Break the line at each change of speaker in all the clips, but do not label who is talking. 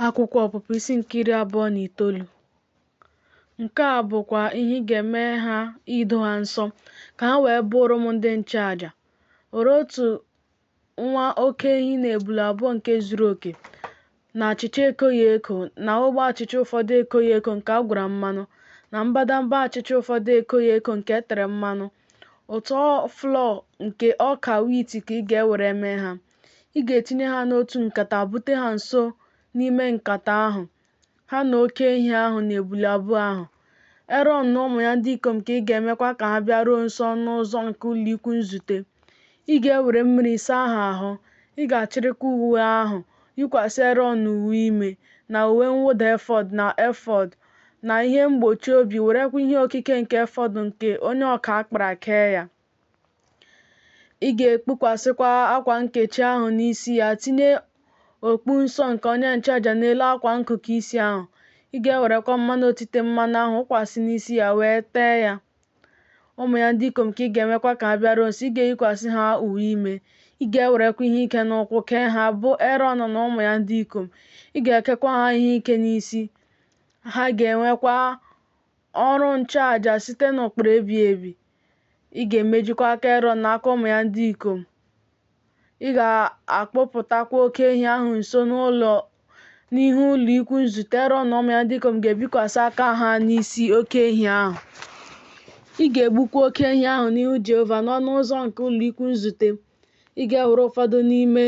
Akwụkwọ Ọpụpụ isi nke 29. Nke a bụkwa ihe ị ga-eme ha ido ha nsọ, ka ha wee bụụrụ m ndị nchụaja. Were otu nwa oke ehi na ebule abụọ nke zuru oke, na achịcha ekoghị eko, na ogbe achịcha ụfọdụ ekoghị eko nke a gwara mmanụ, na mbadamba achịcha ụfọdụ ekoghị eko nke e tere mmanụ. Ụtụ flọ nke ọka wiiti ka ị ga-ewere mee ha. Ị ga-etinye ha n'otu nkata bute ha nso n'ime nkata ahụ, ha na oke ehi ahụ na ebule abụọ ahụ. Erọn na ụmụ ya ndị ikom ka ị ga-emekwa ka ha bịaruo nso ọnụ ụzọ nke ụlọikwuu nzute. Ị ga-ewere mmiri saa ha ahụ, ị ga-achịrịkwa uwe ahụ yikwasị Erọn uwe ime, na uwe mwụda efọd, na efọd, na ihe mgbochi obi, werekwa ihe okike nke efọd nke onye ọka kpara kee ya. Ị ga-ekpukwasịkwa akwa nkechi ahụ n'isi ya, tinye okpu nsọ nke onye nchụaja n'elu akwa nkuku isi ahụ. Ị ga-ewerekwa mmanụ otite mmanụ ahụ wụkwasị n'isi ya wee tee ya. Ụmụ ya ndị ikom ka ị ga-emekwa ka ha bịaruo nso, ị ga-eyikwasị ha uwe ime. Ị ga-ewerekwa ihe ike n'ụkwụ kee ha, bụ Erọn na ụmụ ya ndị ikom. Ị ga-ekekwa ha ihe ike n'isi. Ha ga-enwekwa ọrụ nchụaja site n'ụkpụrụ ebighị ebi. Ị ga-emejikwa aka Erọn na aka ụmụ ya ndị ikom. Ị ga-akpụpụtakwa oke ehi ahụ nso n'ihu ụlọ ikwu nzute. Erọn na ụmụ ya ndị ikom ga-ebikwasị aka ha n'isi oke ehi ahụ. Ị ga-egbukwa oke ehi ahụ n'ihu Jehova n'ọnụ ụzọ nke ụlọ ikwu nzute. Ị ga-ewere ụfọdụ n'ime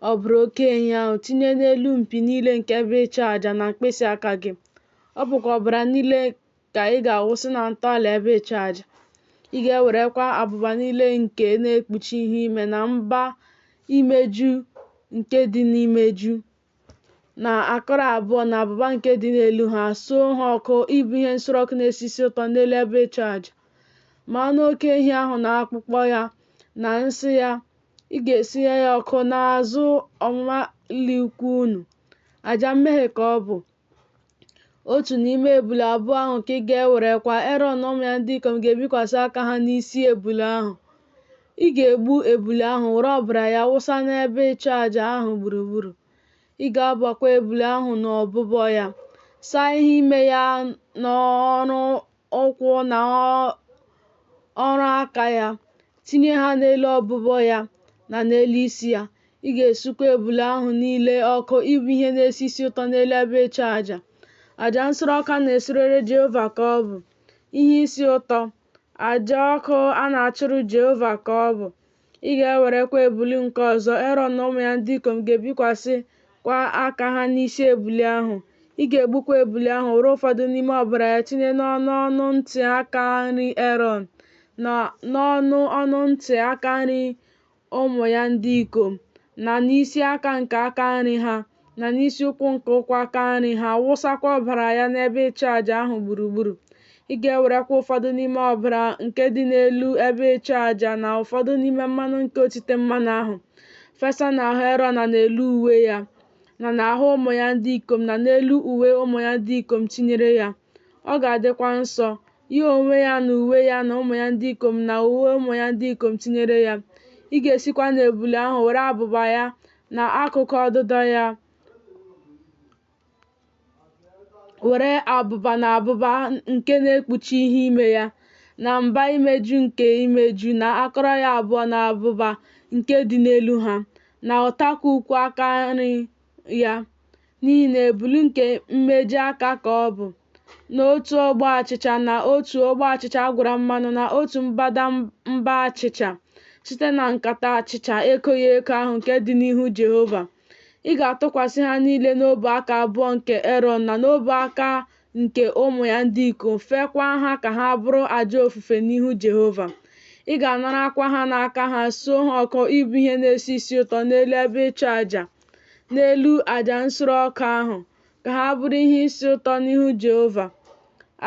ọbara oke ehi ahụ tinye n'elu mpi niile nke ebe ịchụ aja na mkpịsị aka gị. Ọ bụkwa ọbara niile ka ị ga-awụsị na ntọala ebe ịchụ aja. Ị ga-ewerekwa abụba niile nke na-ekpuchi ihe ime na mba imeju nke dị n'imeju, na akụrụ abụọ na abụba nke dị n'elu ha, suo ha ọkụ ịbụ ihe nsure ọkụ na-esi isi ụtọ n'elu ebe ịchụ aja. Ma anụ oke ehi ahụ na akpụkpọ ya na nsị ya, ị ga-esunye ya ọkụ n'azụ ọmụma ụlọikwu unu. Aja mmehie ka ọ bụ. Otu n'ime ebule abụọ ahụ ka ị ga-ewerekwa, Erọn na ụmụ ya ndị ikom ga-ebikwasị aka ha n'isi ebule ahụ. Ị ga-egbu ebule ahụ, were ọbara ya wụsa n'ebe ịchụ aja ahụ gburugburu. Ị ga-abọkwa ebule ahụ n'ọbụbọ ya, saa ihe ime ya na ọrụ ụkwụ na ọrụ aka ya, tinye ha n'elu ọbụbọ ya na n'elu isi ya. Ị ga-esukwa ebule ahụ niile ọkụ ịbụ ihe na-esi isi ụtọ n'elu ebe ịchụ aja. Aja nsure ọkụ a na-esurere Jehova ka ọ bụ, ihe isi ụtọ, aja ọkụ a na-achụrụ Jehova ka ọ bụ. Ị ga-ewerekwa ebule nke ọzọ, Erọn na ụmụ ya ndị ikom ga-ebikwasịkwa aka ha n'isi ebule ahụ. Ị ga-egbukwa ebule ahụ, were ụfọdụ n'ime ọbara ya tinye n'ọnụ ọnụ ntị aka nri Erọn, na n'ọnụ ọnụ ntị aka nri ụmụ ya ndị ikom, na n'isi aka nke aka nri ha, na n'isi ụkwụ nke ụkwụ aka nri ha, wụsakwa ọbara ya n'ebe ịchụ aja ahụ gburugburu. Ị ga-ewerekwa ụfọdụ n'ime ọbara nke dị n'elu ebe ịchụ aja na ụfọdụ n'ime mmanụ nke otite mmanụ ahụ, fesa n'ahụ Erọn na n'elu uwe ya, na n'ahụ ụmụ ya ndị ikom na n'elu uwe ụmụ ya ndị ikom tinyere ya. Ọ ga-adịkwa nsọ, ya onwe ya na uwe ya na ụmụ ya ndị ikom na uwe ụmụ ya ndị ikom tinyere ya. Ị ga-esikwa n'ebule ahụ were abụba ya na akụkụ ọdụdọ ya, were abụba na abụba nke na-ekpuchi ihe ime ya, na mba imeju nke imeju na akụrụ ya abụọ na abụba nke dị n'elu ha, na ụtakụ ụkwụ aka nri ya, n'ihi na ebule nke mmeji aka ka ọ bụ, na otu ogbe achịcha na otu ogbe achịcha a gwara mmanụ na otu mbadamba achịcha site na nkata achịcha ekoghị eko ahụ nke dị n'ihu Jehova. Ị ga-atụkwasị ha niile n'ọbụ aka abụọ nke Erọn na n'ọbụ aka nke ụmụ ya ndị ikom, feekwa ha ka ha bụrụ aja ofufe n'ihu Jehova. Ị ga-anarakwa ha n'aka ha suo ha ọkụ ịbụ ihe na-esi isi ụtọ n'elu ebe ịchụ aja, n'elu aja nsure ọkụ ahụ, ka ha bụrụ ihe isi ụtọ n'ihu Jehova.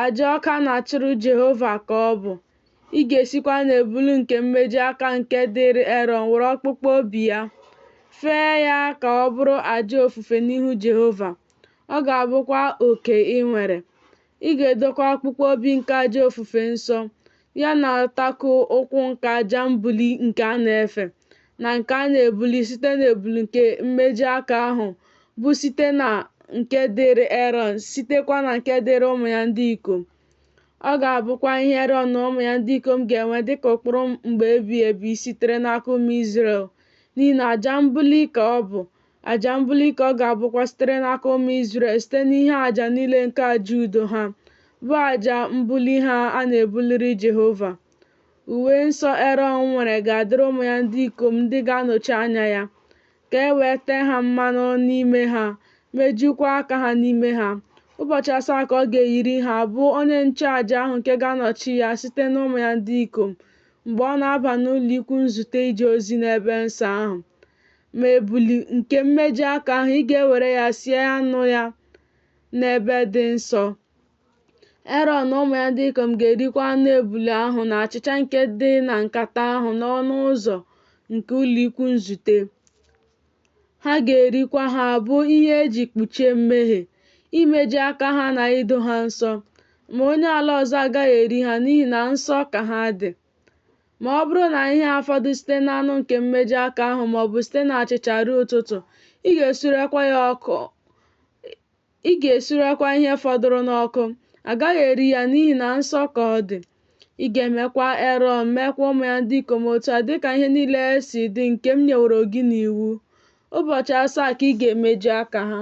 Aja ọkụ a na-achụrụ Jehova ka ọ bụ. Ị ga-esikwa n'ebule nke mmeji aka nke dịịrị Erọn were ọkpụkpụ obi ya, fee ya ka ọ bụrụ aja ofufe n'ihu Jehova. Ọ ga-abụkwa oke i nwere. Ị ga-edokwa ọkpụkpụ obi nke aja ofufe nsọ, ya na ụtakụ ụkwụ nke aja mbuli nke a na-efe, na nke a na-ebuli site n'ebule nke mmeji aka ahụ, bụ site na nke dịịrị Erọn, sitekwa na nke dịịrị ụmụ ya ndị ikom. Ọ ga-abụkwa ihe Erọn na ụmụ ya ndị ikom ga-enwe dị ka ụkpụrụ mgbe ebighị ebi sitere n'aka ụmụ Izrel, n'ihi na aja mbuli ka ọ bụ, aja mbuli ka ọ ga-abụkwa sitere n'aka ụmụ Izrel site n'ihe aja niile nke aja udo ha, bụ aja mbuli ha a na-ebuliri Jehova. Uwe nsọ Erọn nwere ga-adịrị ụmụ ya ndị ikom ndị ga-anọchi anya ya, ka e wee tee ha mmanụ n'ime ha, mejukwa aka ha n'ime ha. Ụbọchị 7 ka ọ ga-eyiri ha, bụ onye nchụaja ahụ nke ga-anọchi ya site n'ụmụ ya ndị ikom, mgbe ọ na-aba n'ụlọikwuu nzute ije ozi n'ebe nsọ ahụ. Ma ebuli nke mmeju aka ahụ, ị ga-ewere ya sie anụ ya n'ebe dị nsọ. Erọn na ụmụ ya ndị ikom ga-erikwa anụ ebule ahụ na achịcha nke dị na nkata ahụ n'ọnụ ụzọ nke ụlọikwuu nzute. Ha ga-erikwa ha, bụ ihe e ji kpuchie mmehie, imeju aka ha na ido ha nsọ. Ma onye ala ọzọ agaghị eri ha, n'ihi na nsọ ka ha dị. Ma ọ bụrụ na ihe afọdụ site n'anụ nke mmeju aka ahụ maọbụ site n'achịcha ruo ụtụtụ, ị ga-esurekwa ihe fọdụrụ n'ọkụ. A gaghị eri ya n'ihi na nsọ ka ọ dị. Ị ga-emekwa Erọn, meekwa ụmụ ya ndị ikom otu a dịka ihe niile si dị nke m nyeworo gị n'iwu. Ụbọchị 7 ka ị ga-emeju aka ha.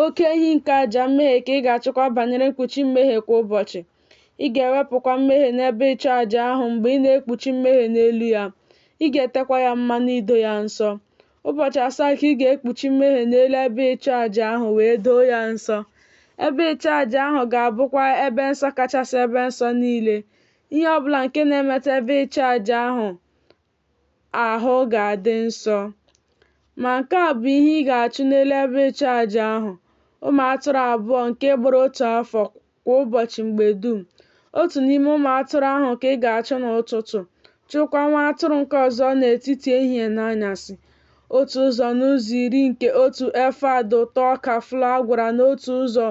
Oke ehi nke aja mmehie ka ị ga-achụkwa banyere mkpuchi mmehie kwa ụbọchị. Ị ga-ewepụkwa mmehie n'ebe ịchụ aja ahụ mgbe ị na-ekpuchi mmehie n'elu ya. Ị ga-etekwa ya mmanụ ido ya nsọ. Ụbọchị 7 ka ị ga-ekpuchi mmehie n'elu ebe ịchụ aja ahụ wee doo ya nsọ. Ebe ịchụ aja ahụ ga-abụkwa ebe nsọ kachasị ebe nsọ niile. Ihe ọ bụla nke na-emetụ ebe ịchụ aja ahụ ahụ ga-adị nsọ. Ma nke a bụ ihe ị ga-achụ n'elu ebe ịchụ aja ahụ, ụmụ atụrụ abụọ nke gbara otu afọ kwa ụbọchị mgbe dum. Otu n'ime ụmụ atụrụ ahụ ka ị ga-achụ n'ụtụtụ, chụkwa nwa atụrụ nke ọzọ n'etiti ehihie na anyasị. Otu ụzọ n'ụzọ iri nke otu efa dị ụtọ ọka flọ a gwara n'otu ụzọ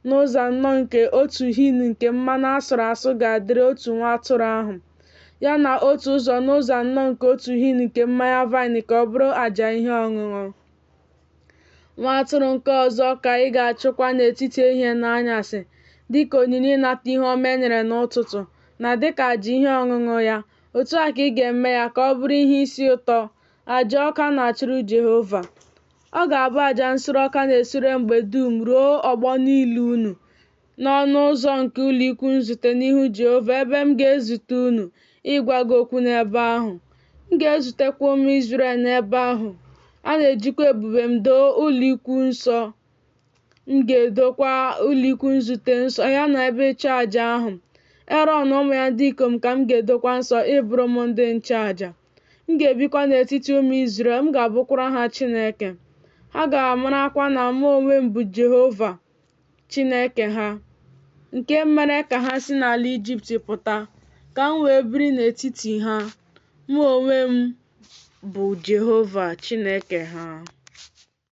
n'ụzọ anọ nke otu hin nke mmanụ a sụrụ asụ ga-adịrị otu nwa atụrụ ahụ, ya na otu ụzọ n'ụzọ anọ nke otu hin nke mmanya vaịn ka ọ bụrụ aja ihe ọṅụṅụ. Nwa atụrụ nke ọzọ ka ị ga-achụkwa n'etiti ehihie na anyasị, dịka onyinye ịnata ihe ọma e nyere n'ụtụtụ, na dịka aja ihe ọṅụṅụ ya. Otu a ka ị ga-eme ya ka ọ bụrụ ihe isi ụtọ, aja ọkụ a na-achụrụ Jehova. Ọ ga-abụ aja nsure ọkụ a na-esure mgbe dum ruo ọgbọ niile unu, n'ọnụ ụzọ nke ụlọikwuu nzute n'ihu Jehova, ebe m ga-ezute unu ịgwa gị okwu n'ebe ahụ. M ga-ezutekwa ụmụ Izrel n'ebe ahụ. A na-ejikwa ebube m doo ụlọikwuu nsọ. M ga-edokwa ụlọikwuu nzute nsọ ya na ebe ịchụaja ahụ. Erọn na ụmụ ya ndị ikom ka m ga-edokwa nsọ ịbụrụ m ndị nchụaja. M ga-ebikwa n'etiti ụmụ Izrel, m ga-abụkwara ha Chineke. Ha ga-amarakwa na mụ onwe m bụ Jehova Chineke ha, nke mere ka ha si n'ala Ijipt pụta, ka m wee biri n'etiti ha. Mụ onwe m bụ Jehova Chineke ha.